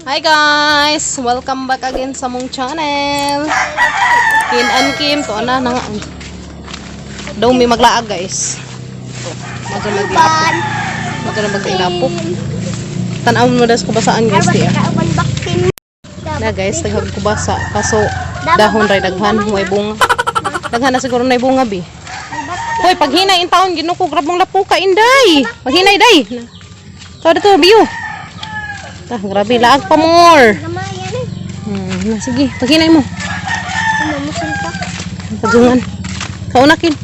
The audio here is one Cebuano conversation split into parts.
Hi guys! Welcome back again sa mong channel. Kim and Kim, to na na nga. Daw may maglaag, guys. To, madyo maglapok. Madyo na magilapok. Tan-aw mo das kubasaan, guys, diya. Na guys, daghang kubasa kaso dahon ray daghan, way bunga. Daghan na siguro na bunga bi. Hoy, paghinay in taon ginuko grab mong lapuka, inday. Paghinay day. Tao dito biyo. Ta, grabe laag pa more. Na, sige, paghinay mo. Pagungan. Kaunakin.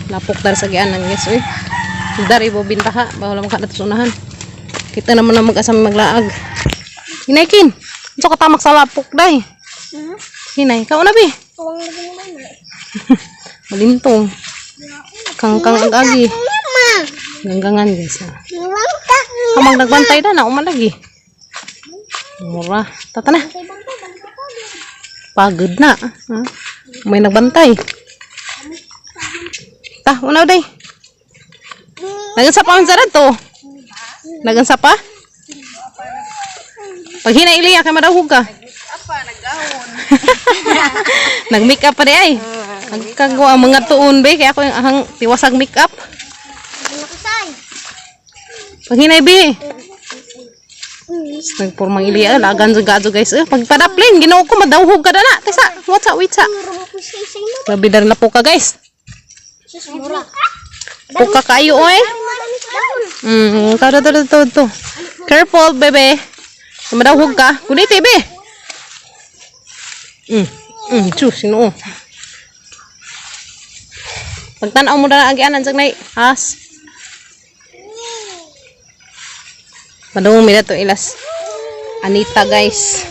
Lapok dar sa gianan, guys, uy. Dari bo bintaha, bawal mo ka nato unahan. Kita naman na mag-asam maglaag. Hinay, kin. Unsa ka tamak sa lapok day? Hinay, kauna bi. Malintong. Kangkang ang agi. Ganggangan, guys. Ah. Kamang nagbantay na na umalagi. Mura. Tata na. Pagod na. Ha? May nagbantay. Ta, una day. Nagansa pa man sa to. Nagansa pa? Pag hinay, Iliya, kay madawhog ka. Nag-make up pa di ay. Nagkagawa ang mga tuon be kaya ako yung ahang tiwasag make up. Pag hinay be. Nagpormang Iliya, lagan sa gado, guys. Eh, pag padaplin, ginoo ko, madawhog ka na na. Tesa, what's up, wait sa. Grabe na rin na po ka, guys. Puka kayo, oy. To, to, to, to. Careful, bebe. Madawhog ka. Kuniti, be. Chus, sino? Pagtanaw mo na ang gianan sa nay, has. Padung mi to ilas. Anita, guys.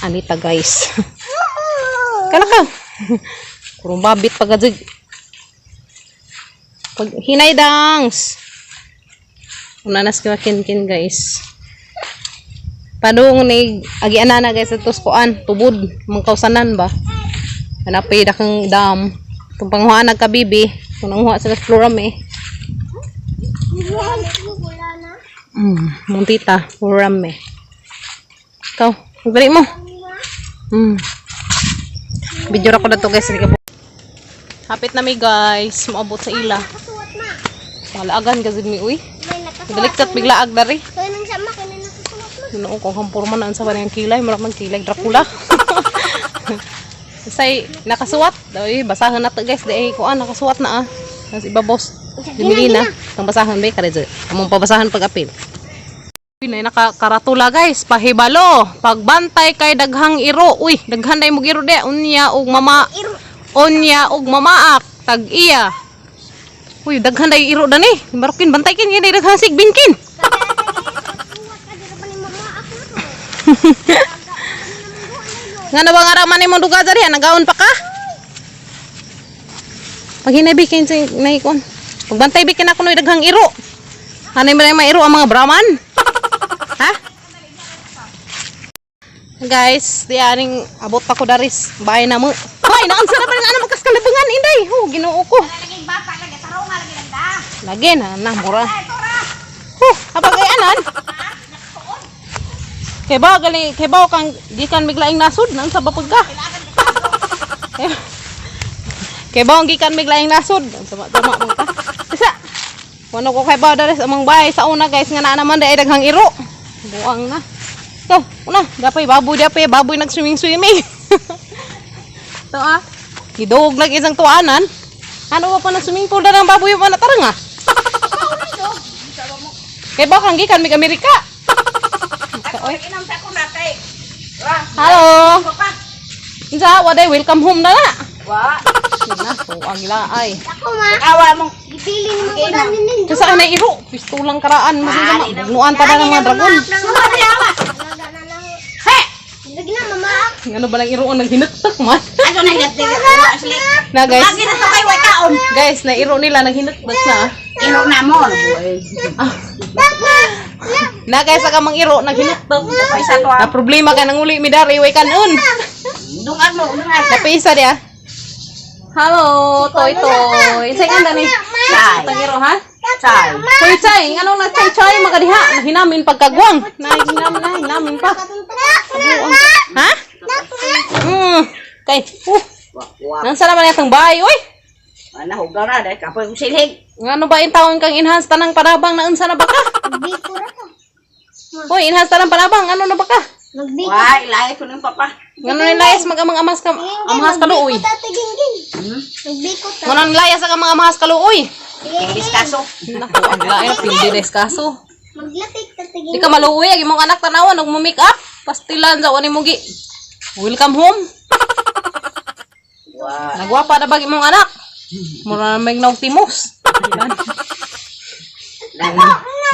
Anita, guys. Kalakaw. Kurong babit pagadzig. Pag hinay dangs. Una nas kin kin, guys. Padung ni agi ana guys atos kuan tubod mangkausanan ba. Hanapay dakang dam. Kung panghuan nagkabibi, kung nanguha sila sa Florame. Mong tita, Florame. Ikaw, magbalik mo. Video ra ko na to, guys. Hapit na mi, guys, maabot sa ila. Malaagan kasi mi uy. Balikat biglaag dari. Ginoo ko kang porma na sa ang kilay, mura man kilay Dracula. Say nakasuwat, oy basahan na to, guys, di kuan nakasuwat na ah. Nas iba boss. Dimili na. Tang basahan be kare. Among pabasahan pag apil. Uy, nay nakakaratula, guys, pahibalo. Pagbantay kay daghang iro. Uy, daghan day mo iro de unya og mama. Unya og mamaak tag iya. Uy, daghan day iro dani. Barukin bantay kin gini daghan sigbinkin. Nga na ba nga raman ni mong duga diri, nagaon pa ka? Pag hinabi kay sa naikon. Pagbantay bikin ako noy daghang iro. Hanay man mairo ang mga Brahman. Ha? Guys, di aning abot pa ko daris. Bahay na mo. Hoy, naunsa na pa rin ano magkaskalabungan inday. Ho, Ginoo ko. Lagi na na mura. Huh, habang ay anan. Kay ba gali kay ba kang gikan miglaing nasod naunsa ba pagka? Kay ba ang gikan miglaing nasod? Unsa ba tama man ka? Isa. Wano ko kay ba daris among bahay sa una, guys, nga naa naman dai daghang iro. Buang na. To, una, dapay baboy dapay baboy nag swimming swimming. To ah. Gidog nag isang tuanan. Ano ba pa na swimming pool na ng baboy pa na tarang ah. Kay ba kang gikan mig Amerika? Oy. Hello. Insa, waday welcome home na na. Wa. Na, tuang ila ay. Awa mong Kasi sa na iro, pistulang karaan, masama. Bugnuan pa na ng mga dragon. Ano ba lang iro ang naghinuktok man? Ano na hinatid? Na guys, Lagi na to kay way kaon. guys, na iro nila naghinuktok na. Iro na mo. Ah. Na guys, sa kamang iro naghinuktok. Isa to. Na problema ka nang uli mi dari way kanon. Dungan mo, dungan. Napisa dia. Hello, toy toy. Isa nga dani. Tay. Tangiro ha? Chay. Hoy, Chay, ngano na Chay Chay magadiha? Hinamin pagkagwang. Na hinamin na hinamin pa. Ha? Kay, Wak. Nansa naman yatang bahay, oy. Ana hugaw na dahil kapoy kong silhig. Ngano ba in taon kang enhance tanang panabang na unsa na ba ka? Magbiko ra ka. Hoy, enhance tanang panabang, ano na ba ka? Magbiko. Wah, ilay ko ng papa. Ngano ni layas mag-amang amas ka, amahas kaluoy. Magbiko ta tigingin. Hmm? Magbiko ta. Ngano ni layas ang amang amahas kaluoy. Imbis kaso. Naku, ang lain pindi des kaso. Maglapit ta Di tigingin. ka maluoy, ang imong anak tanawan og mo make up. Pastilan sa wani mo gi. Welcome home. Wah. Nagwapa na bag imong anak. Mura na may naog timos. Nang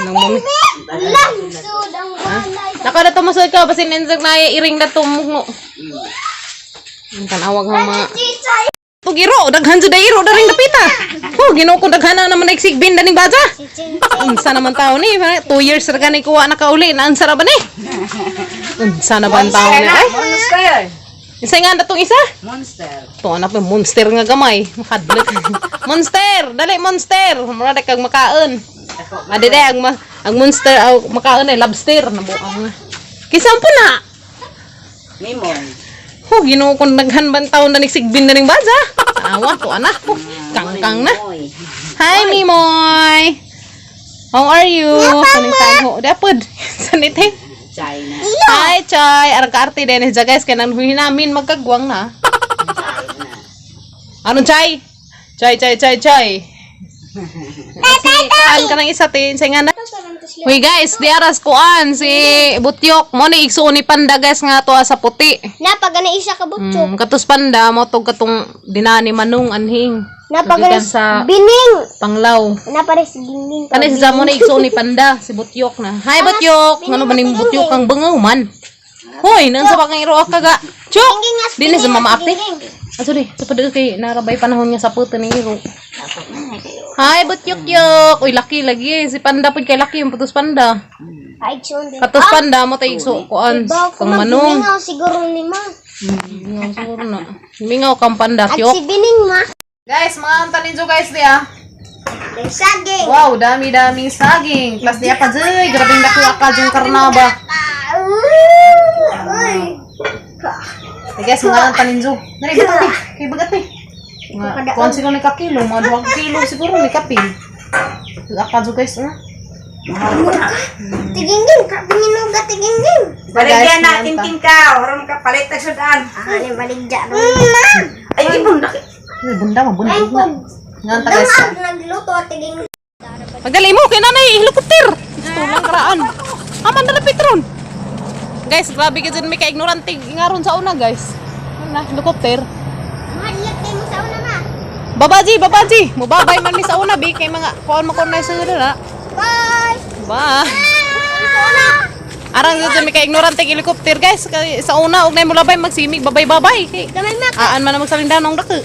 mami. Langsod ang walay. Naka na tumusod ka basin insag na iring na tumugno. Ang tanawag nga mga Chichay. Tugiro, daghan jud iro daring dapita. Oh, Ginoo ko daghan na naman nagsigbin daning baja. Unsa naman tao ni? 2 years ra gani kuha nakauli na unsa ra ba ni? Unsa na ba ang tao ni? Ay, Monster. isa nga na tong isa. Monster. To anak mo monster nga gamay. Makadlok. Monster, dali monster. Mura na kag makaon. Adi day ang ang monster aw makaon ay lobster nabuang na. Kinsa po na? Mimon. Oh, Ginoo ko daghan ban taon na nagsigbin na ning baja. Awa to anak ko. Kangkang na. Mimoy. Hi, Mimoy! How are you? Saning taho. Dapod. Sanite. China. Hi, Chay. Arang kaarte din siya, guys. Kaya nang hinamin magkagwang na. Anong Chay? Chay, Chay, Chay, Chay. Si kaan ka ng isa, tin. Say nga na. Uy, guys, di aras kuan si Butyok. Mo ni igsuon ni Panda, guys, nga to sa puti. Napagana isa ka butso. Katos Panda, mo tog katong dinani manung anhing. Napagana Gikan sa bining. Panglaw. Napares bining. Kani si Zamo na igsuon ni Panda, si Butyok na. Hi Butyok! Ngano ba ning Butyok ang bangaw man? Hoy, nang sa bakang iro ka ga. Chok! Di na sa mama ate. Ah, sorry. Sa padul kay narabay panahon niya sa puto ni iro. Hi Butyok yok. Uy, laki lagi eh. Si Panda pud kay laki yung putos Panda. Ay, chon din. Katos Panda mo tay igsuon kuan Baw ko kang manong. magbiningaw siguro ni ma. Mingaw siguro na. Mingaw kang Panda At kyok. si bining ma. Guys, mga antanin jo guys di ah. May saging. Wow, dami-daming saging. Plus diya pa jay, grabing nakuha ka jung karnaba. Uy. Hey guys, mga ang taninzo. Dali, bagat eh. Kay bagat eh. Mga, kuhan siguro ni kakilo, mga 2 kilo siguro ni kapil. Akadyo guys, oh. Tigingin, kabininong ka tigingin. Baligyan Guys, natin manta. tingkaw. Aron ka palit ang sudan. Ah, ni baligya ron. Ma! Ay, ibon na. Ay, bunda, mabunda. Ay, pag Nga ta guys. damag nagluto tigingin. Pagdali mo, kay nanay, helicopter. Gusto lang karaan. Aman na lapit ron. Guys, grabe ka dyan, may ka-ignorante. Ngaron sa una, guys. Ano na, helicopter. Mahadlak kayo mo sa una ma. Babaji, babaji. Mubabay man mi sa una, bi. Kay mga, kuhan mo kuhan na sa una. Bye! Bye. Sa una! Arang dyan, may ka-ignorante helicopter, guys. Kay, sa una, og na mo labay, magsimig, babay, babay. Kay, Gamay ma, aan man na magsalindan ang dako.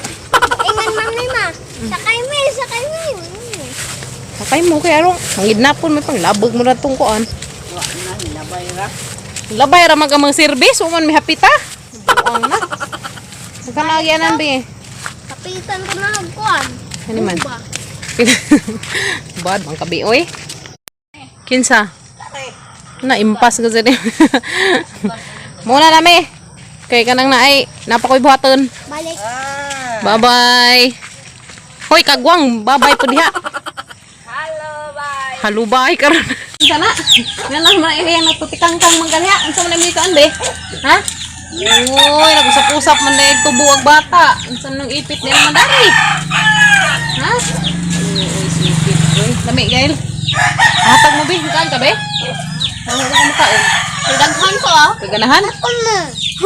ingan ma'am ni ma. Sakay mo, sakay mo. Sakay mo kay arong mangidnapon may panglabog mo na tong kuan. Wa na labay ra. Labay ra mag amang service, wa man mi hapita. Buang na. Magkanagyanan bi. Kapitan ko na kuan. Ano man? Bad man kabi oy. Kinsa? Na impas ka dyan. Muna nami. Kay kanang naay napakoy buhaton. Balik. Bye-bye. Hoy kagwang, bye-bye po diha. Hello, bye. Halubay karon. Sana. Nga lang man ay nagtutikang kang manggalya. Unsa man ang kaan be? Ha? Uy, nag-usap-usap man dahil tubo ag bata. Unsa nang ipit din man dari? Ha? Uy, uy, sipit. Uy, lami gail. Hatag mo be, kaan ka be? Ano ka makaon? Daghan ko ah. Kaganahan? Ano?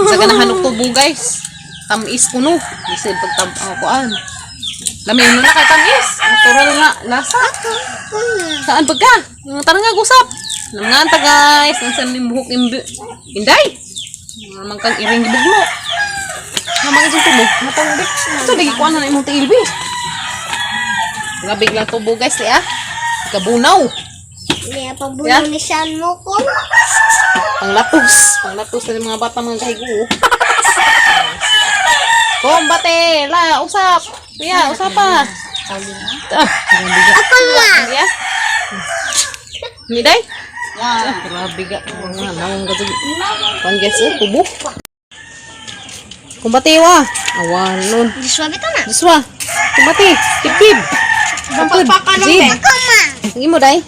Sa ganahan og tubo guys. Tamis kuno. Bisan pag tam oh, kuan. Lami mo na kay tamis. Natural nga lasa. Saan pagka? Tara nga gusap. Namnganta guys, nang ni buhok inday. Mga man kang iring gibugno. Namang isang tubo, matang bik. Ito lagi kuan na imong tiil bi. Grabe lang tubo guys di ah. Kabunaw. Niya pabuno ni Sean mo ko. Panglatos. Panglatos na yung mga bata mga kahigo. Kombate, la, usap. Kuya, usap pa. Ah, grabe ga. Ako ma. Ya. Ni day? Ah, grabe ga. Mga nawong ka to. Kuan guys, eh, tubo. Kumbati wa. Awan nun. Diswa bitaw na. Diswa. Kumbati. Tip-tip. Kapod. Zid. Ako ma. Sige mo day.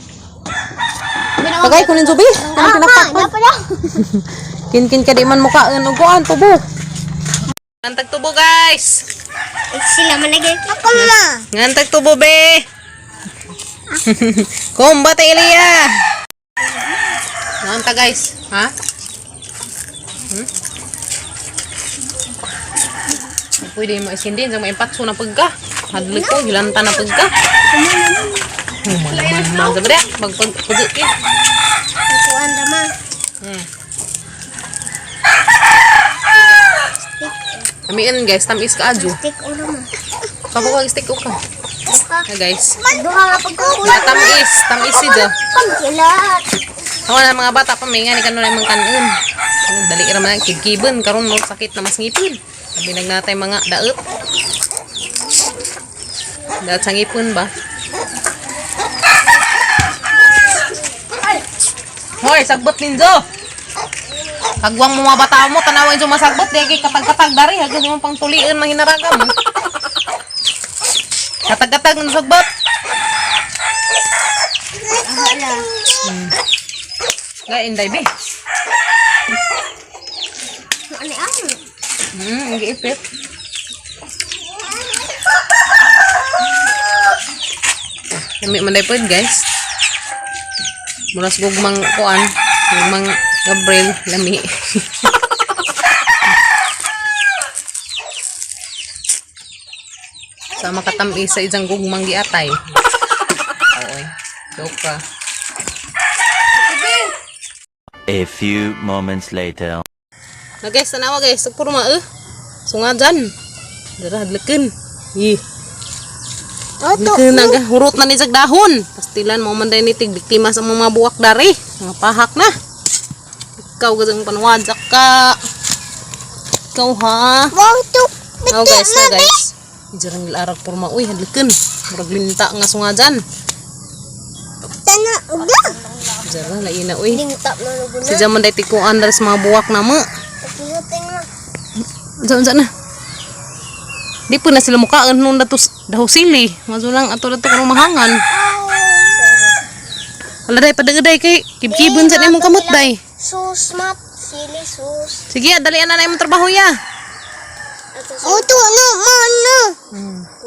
Pagay kunin subi. Kanang pinakpak. Dapat daw. Kinkin ka di man mukaan og kuan tubo. Ngantag tubo, guys. Sila man lagi. Ako ma. Ngantag tubo be. Kumbate Elia. Nganta, guys, ha? Pwede mo isindin sa mga impatso na pagka. Hadlik ko, hilanta na pagka. Man, man, sabi dia, magpag, pag, Kuan ra ma. Amiin guys, tamis ka adyo. Stick ulo ma. Pabo ka stick ko ka. Buka. Ha guys. Duha nga pagkakulang. Tamis, tamis si Jo. Pagkilat. Ako na mga bata pa may nga ni kanunay mga kanon. Dali ra man kibkibon karon mo sakit na mas ngipon. Sabi nagnatay mga daot. Daot sa ngipon ba? Hoy, sagbot ninjo. Kagwang mo mga bata mo, tanawan yung masagbot, di kay katag-katag dari, hagod mo pang tulian mahinaraga mo. Katag-katag ng sagbot. Ala. Ga inday be. Ano ang? Giipit. Lami man day pod, guys. Muras gugmang kuan, gugmang Gabriel lami. Sa makatamis sa isang gugmang giatay. Oy, joke ka. A few moments later. Na guys, tanawa guys, puro ma eh. Sunga dyan. Dara hadlakin. Ih. Oto. Ito naghurot na ni sa dahon. Pastilan mo man day ni tig biktima sa mga buwak dari. Mga pahak na. Ikaw gazang panuwadyak ka. Ikaw ha. Wow, to. Oh guys, na guys. Ijarang ilarag porma uy hadliken. Murag linta nga sunga dyan. Tana uga. Jara laina uy. Lingtap na luguna. Si man day tikuan dari sa mga buwak na mo. Pakihutin ma. Unsa unsa na. Di po na sila mukaan nung datos daho sili. Mazo lang ato dato karong mahangan. Wala day padagaday kay kibkibon sa imong kamot day. Sus mat. Sili sus. Sige, dalian na na imong trabaho ya. Oto no ma no.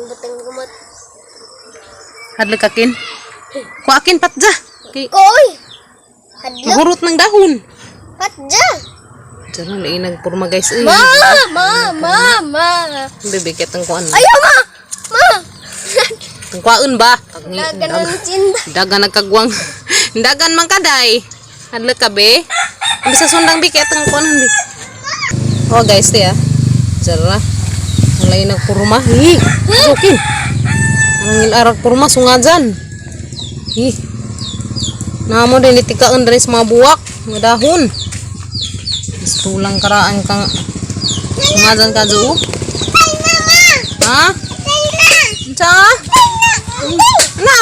Batang gumat. Hadlok kakin. Kuakin patja. Kay Koy. Hadlok. hurot ng dahon. Patja. Diyan na inag porma guys. Uy. Ma ma ma ma. Bibigit ang kuan. Ayaw ma. Ma. Ang kuan ba? Dagan ng tinda. Dagan nagkagwang. Dagan man kaday. Hadlok ka be. Bisa sundang bi kay ang kuan bi. Oh guys, tiya. Jara. Ang lain ng kurma. Hi. Sukin. Ang ilarag kurma sungajan. Hi. Namo din itikaan diri sa mga buwak, mga dahon. Tulang karaan kang sungajan ka jo. Ha? Unsa? Na.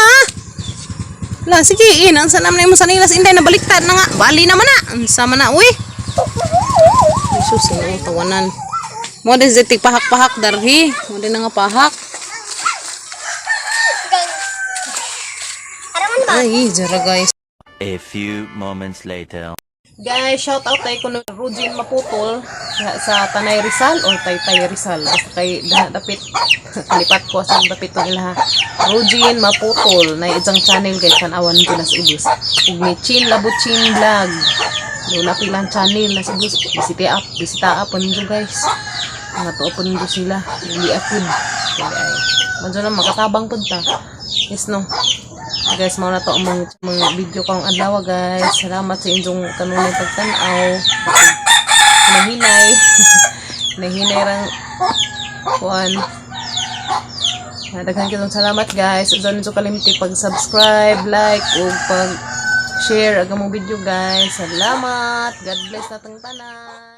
La sige, in ang sanam na imo sa nilas inday nabaliktad na nga. Bali naman na. Unsa man na uy? Jesus, ang tawanan. Mo din sa pahak-pahak darhi. Mo din na nga pahak. Araman ba? Ay, jara guys. A few moments later. Guys, shout out tayo kuno Rujin Maputol sa Tanay Rizal or Taytay Rizal. Basta kay dapit kalipat ko sa dapit tong ilaha. Rujin Maputol na isang channel guys tan-awan ko na sa ubos. Ug ni Chin Labuchin Vlog. Doon na pilang channel na sa ubos. Bisita up, bisita up ninyo guys. Mga tuo po ninyo sila. Dili apod. Dili ay. Medyo na makatabang pud ta. Yes no. Guys, mao na to ang mga video kong adlaw guys. Salamat sa inyong kanunay pagtan-aw. Nahinay. Nahinay rang kuan. Daghan kitong salamat guys. Ug ninyo kalimti pag-subscribe, like ug pag-share ang among video guys. Salamat. God bless natong tanan.